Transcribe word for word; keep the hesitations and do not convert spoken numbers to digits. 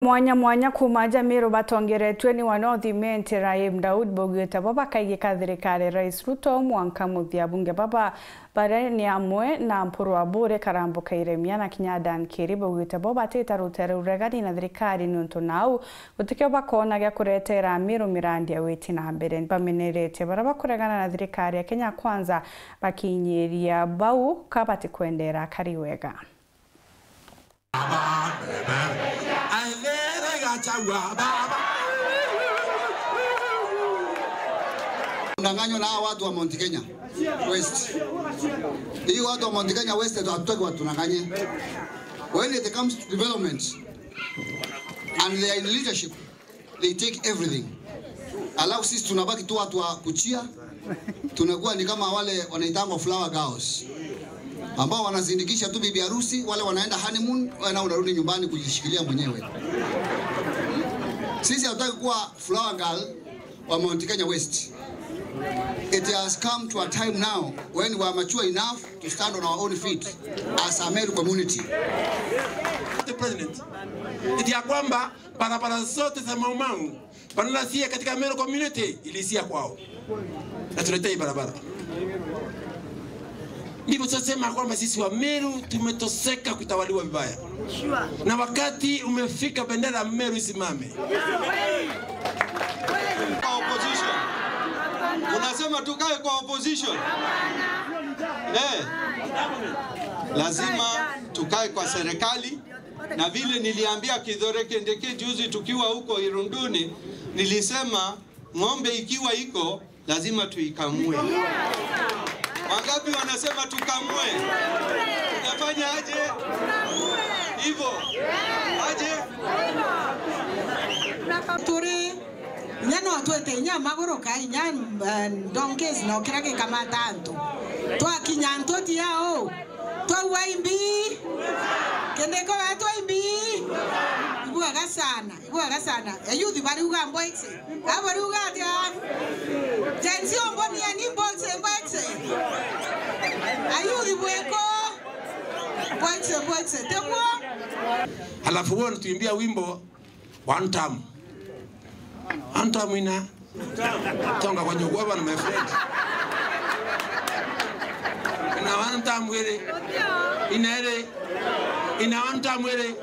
Mwanya mwanya kuuma aja Meru batongeretue ni wa North Imenti Rahim Daud baugite bo bakaigika thirikari ya Rais Ruto mwanka muthia. Abunge baba baria ni amwe na Mpuru Abure, Karambu Kairemia na kinya Dan Kiri baugite bo batita rutere uregani na thirikari niuntu nau gutikio bakona gia kuretera Meru mirandi ya witi na mbere. Bameneretie baria bakuregana na thirikari ya Kenya Kwanza bakinyiria bau ka batikwendera akari wega. Kudanganywa na hawa watu wa Mount Kenya West. Hii watu wa Mount Kenya West hatutaki watudanganye. When it comes to development and they are in leadership, they take everything. Alafu sisi tunabaki tu watu wa kuchia, tunakuwa ni kama wale wanaitangwa flower girls, ambao wanazindikisha tu bibi harusi, wale wanaenda honeymoon, wewe na unarudi nyumbani kujishikilia mwenyewe. Sisi hatutaki kuwa flower girl wa Mount Kenya West. It has come to a time now when we are mature enough to stand on our own feet as a Meru community. Mister President, eti ya kwamba barabara zote za Mau Mau, badala zie katika Meru community, ilisia kwao. Na tuletea hii barabara. Ndivyo tunasema kwamba sisi wa Meru tumetoseka kutawaliwa vibaya. Na wakati umefika bendera ya Meru isimame. Kwa opposition. Unasema tukae kwa opposition? Eh. Lazima tukae kwa serikali. Na vile niliambia Kithure Kindiki juzi tukiwa huko Irunduni, nilisema ng'ombe ikiwa iko, lazima tuikamue. Wangapi wanasema tukamue? Tunafanya aje? Hivyo. Aje? Turi inya no twete inya maguru ka inya, eh, donkeys no kira gikamata antu. Twakinya antu tiao. Twaua imbi. Kindiki wetu imbi. Ibwega sana, ibwega sana. Ayuthi bariuga mboixe. Abo bariuga atia? Gen Z ombonieni mboixe, mboixe. Ayuthi bweko. Mboixe, mboixe. Teguo? Alafu wewe unatuimbia wimbo one term. One term ina tonga kwa nyugwa bana, my friend. Ina one term iri. Ina iri. Ina one term iri.